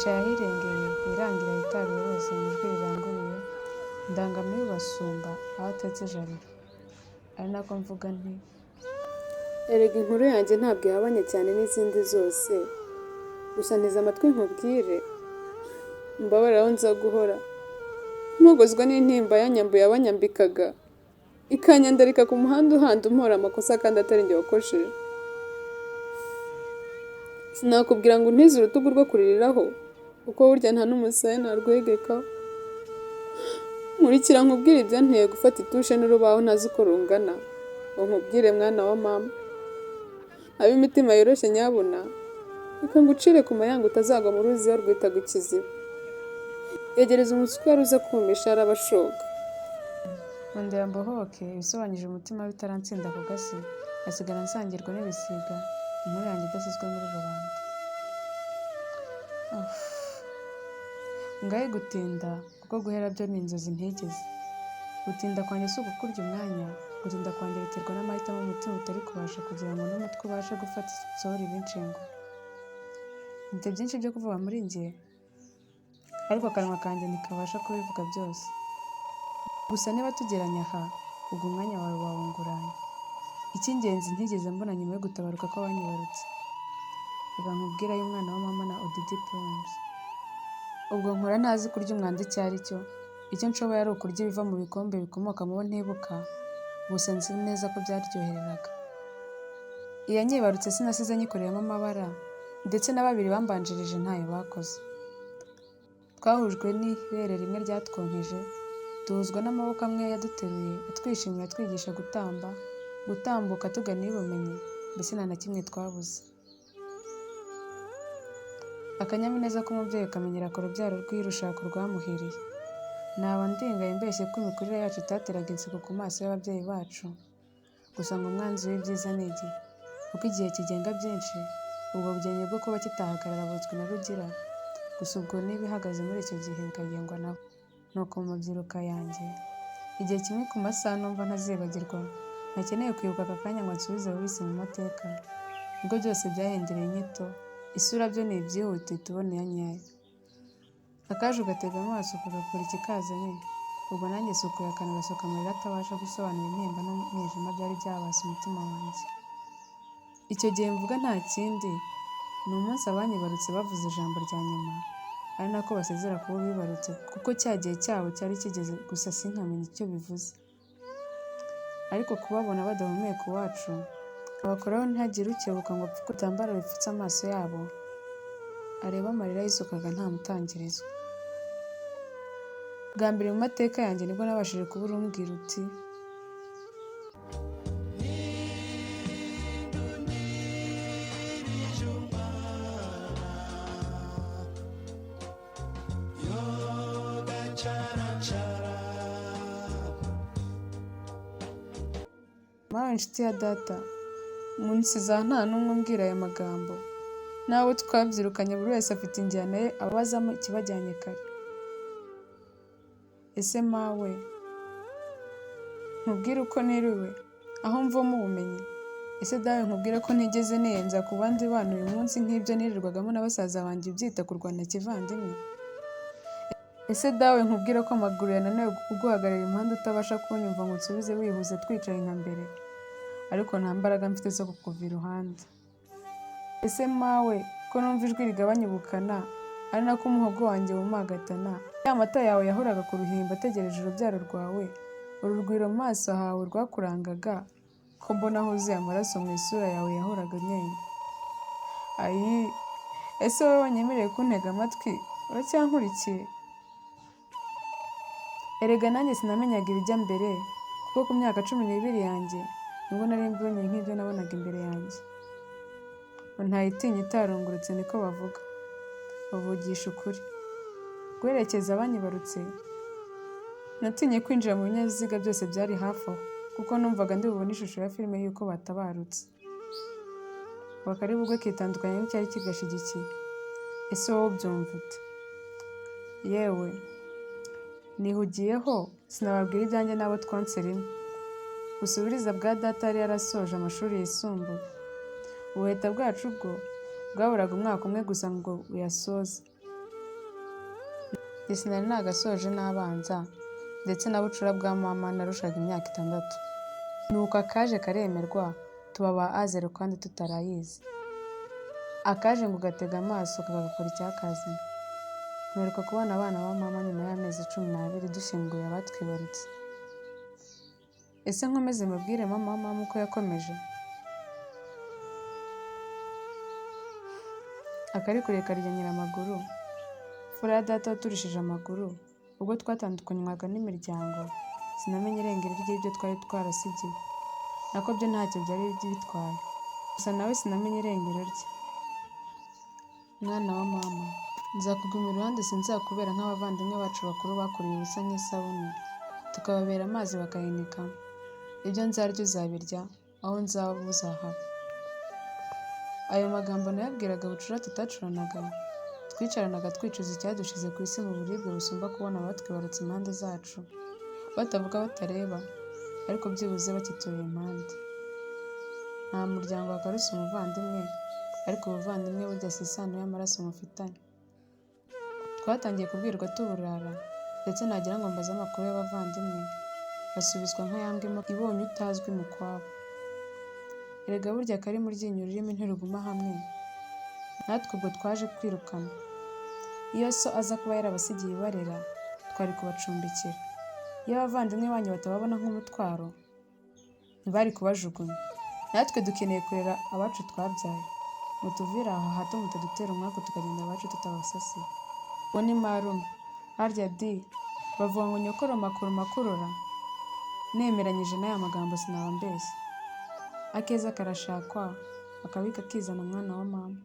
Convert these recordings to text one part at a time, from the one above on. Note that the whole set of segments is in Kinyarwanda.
Nicaye ahirengeye, nirangira ahitaruye bose mu ijwi riranguruye, ndangamiye ubasumba aho atetse ijabiro. Ari nako mvuga nti: Erega inkuru yanjye ntabwo ihabanye cyane n'izindi zose, gusa nteze amatwi nkubwire, mbabarire aho nza guhora, mpogozwa n'intimba yanyambuye abanyambikaga, ikanyandarika ku muhanda uhanda umpora amakosa kandi atari njye wakosheje. Sinakubwira ngo untize urutugu rwo kuririraho, kuko burya nta n'umusaya narwegekaho. Nkurikira nkubwire ibyanteye gufata itushe n'urubaho ntazi uko rungana, ngo nkubwire mwana wa mama. Ab'imitima yoroshye nyabuna, reka ngucire ku mayanga utazagwa mu ruzi barwitaga ikiziba. Yegereza umuswari uze kumisha arabashoka. Nkundira mbohoke, ibisobanyije umutima bitaransinda ku gasi, ngasigara nsangirwa n'ibisiga, inkuru yanjye idasizwe muri rubanda. Uff. Ngahe gutinda, kuko guhera byo ni inzozi ntigeze. Gutinda kwanjye si ukukurya umwanya, gutinda kwanjye biterwa n'amahitamo umutima utari kubasha kugira ngo n'umutwe ubashe gufata insohora ibinshengura. Mfite byinshi byo kuvuga muri njye, ariko akanwa kanjye ntikabasha kubivuga byose. Gusa niba tugeranye aha, ubwo umwanya wawe wawunguranye. Icy'ingenzi ntigeze mbona nyuma yo gutabaruka kw'abanyibarutse. Reka nkubwire ay'umwana wa mama na Odidi Poems. Ubwo nkora ntazi kurya umwanda icyo ari cyo, icyo nshoboye ari ukurya ibiva mu bikombe bikomoka mu bo ntibuka, gusa nzi neza ko byaryohereraga. Iyanyibarutse sinasize nyikoreyemo amabara, ndetse na babiri bambanjirije ntayo bakoze. Twahujwe n'ibere rimwe ryatwonkeje, duhuzwa n'amaboko amwe yaduteruye, atwishimira atwigisha gutamba, gutambuka tugana iy'ubumenyi, mbese nta na kimwe twabuze. Akanyamuneza k'umubyeyi ukamenyera ku rubyaro rw'urushako rwamuhiriye. Naba ndingaye mbeshye ko imikurire yacu itateraga inseko ku maso y'ababyeyi bacu, gusa ngo umwanzi w'ibyiza ni igihe, kuko igihe kigenga byinshi, ubwo bugenge bwo kuba kitahagarara buzwi na Rugira, gusa ubwo n'ibihagaze muri icyo gihe bikagengwa nabo. Nuko mu mabyiruka yanjye, igihe kimwe ku masaha numva ntazibagirwa, ntakeneye kwibuka aka kanya ngo nsubize bubisi mu mateka, nibwo byose byahengereye inyito, isura byo ni ibyihuta uhita ubona iya nyayo. Akaje ugatega amaso kagakora ikikazanye, ubwo nanjye nsukuye akanwa gasuka amarira atabasha gusobanura intimba n'umwijima byari byabase umutima wanjye. Icyo gihe mvuga nta kindi, ni umunsi abanyibarutse bavuze ijambo rya nyuma, ari nako basezera ku bo bibarutse kuko cya gihe cyabo cyari kigeze gusa sinkamenye icyo bivuze. Ariko kubabona badahumeka uwacu, abakoraho ntihagire ukebuka ngo apfuke ibitambaro bipfutse amaso yabo, arebe amarira yisukaga nta mutangirizo. Bwa mbere mu mateka yanjye nibwo nabashije kubura umbwira uti mawe nshuti ya data, munsize aha nta n'umwe umbwira aya magambo. N'abo twabyirukanye buri wese afite injyana ye abazamo ikibajyanye kare. Ese mawe, nkubwire uko niriwe, aho mvoma ubumenyi? Ese dawe nkubwire ko ntigeze niyenza ku bandi bana uyu munsi nk'ibyo nirirwagamo na basaza banjye byita kurwana kivandimwe? Ese dawe nkubwire ko amaguru yananiwe kuguhagarara impande utabasha kunyumva ngo unsubize wihuse twicaye nka mbere, ariko nta mbaraga mfite zo kukuva iruhande. Ese mawe ko numva ijwi rigabanya ubukana, ari nako umuhogo wanjye wumagatana, ya mata yawe yahoraga ku ruhimbi ategereje urubyaro rwawe, uru rugwiro mu maso hawe rwakurangaga, ko mbona huzuye amaraso mu isura yawe yahoraga imyenya. Ayii, ese wowe wanyemereye kuntega amatwi, uracyankurikiye? Erega nanjye sinamenyaga ibijya mbere, kuko ku myaka 12 yanjye nibwo nari mbonye nk'ibyo nabonaga imbere yanjye. Ngo ntayitinya itarungurutse niko bavuga. Bavugisha ukuri. Guherekeza abanyibarutse, natinye kwinjira mu binyabiziga byose byari hafi aho, kuko numvaga ndi bubone ishusho ya filime y'uko batabarutse. Ngo akari bugwe kitandukanya n'icyari kigashyigikiye. Ese wowe ubyumva ute? Yewe, nihugiyeho sinababwira ibyanjye n'abo twonse rimwe. Gusa uburiza bwa data yari yarasoje amashuri yisumbuye. Ubuheta bwacu bwo bwaburaga umwaka umwe gusa ngo buyasoze. Njye sinari nagasoje n'abanza, ndetse na bucura bwa mama narushaga imyaka 6. Nuko akaje karemerwa, tuba ba A0 kandi tutarayize. Akaje ngo ugatega amaso kakagakora icyakazanye. Mperuka kubona abana ba mama nyuma y'amezi 12 dushyinguye abatwibarutse. Ese nkomeze mbabwire mama wa mama uko yakomeje? Akari kure karya nyiramaguru, Imfura ya data waturishije amaguru, ubwo twatandukanywaga n'imiryango, sinamenye irengero ry'ibyo twari twarasigiwe. Nako byo ntacyo byari bitwaye. Gusa nawe sinamenye irengero rye. Mwana wa mama, nzakuguma iruhande sinzakubera nk'abavandimwe bacu bakuru bakuriye ubusa nk'isabune, tukababera amazi bakayinikamo. Ibyo nzarya uzabirya, aho nzaba uzahaba. Ayo magambo nayabwiraga bucura tutacuranaga, twicaranaga twicuza icyadushize ku isi mu buribwe busumba kubona abatwibarutse impande zacu, batavuga batareba, ariko byibuze bakituri impande. Nta muryango wakaruse umuvandimwe, ariko ubuvandimwe burya si isano y'amaraso mufitanye. Twatangiye kubwirwa tuburara, ndetse nagira ngo mbaze amakuru y'abavandimwe, basubizwa nka ya mbwa ibonye utazwi mu kwabo. Erega burya akari mu ryinyo ururimi ntiruguma hamwe, natwe ubwo twaje kwirukanwa. Iyo so aza kuba yarabasigiye ibarera, twari kubacumbikira. Iyo abavandimwe banyu batababona nk'umutwaro, ntibari kubajugunya. Natwe dukeneye kurera abacu twabyaye. Mutuvire aha hato mutadutera umwaku tukagenda abacu tutabasasiye. Uwo ni marume. Harya di, bavuga ngo nyokoroma akuruma akurora? Nemeranyije n'aya magambo sinaba mbeshye. Akeza karashakwa, akabi kakizana mwana wa mama.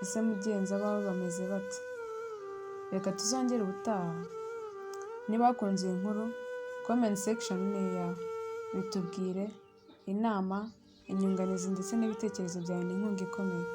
Ese mugenzi abawe bameze bate? Reka tuzongere ubutaha. Niba wakunze iyi nkuru, comment section ni iyawe. Bitubwire, inama, inyunganizi ndetse n'ibitekerezo byawe ni inkunga ikomeye.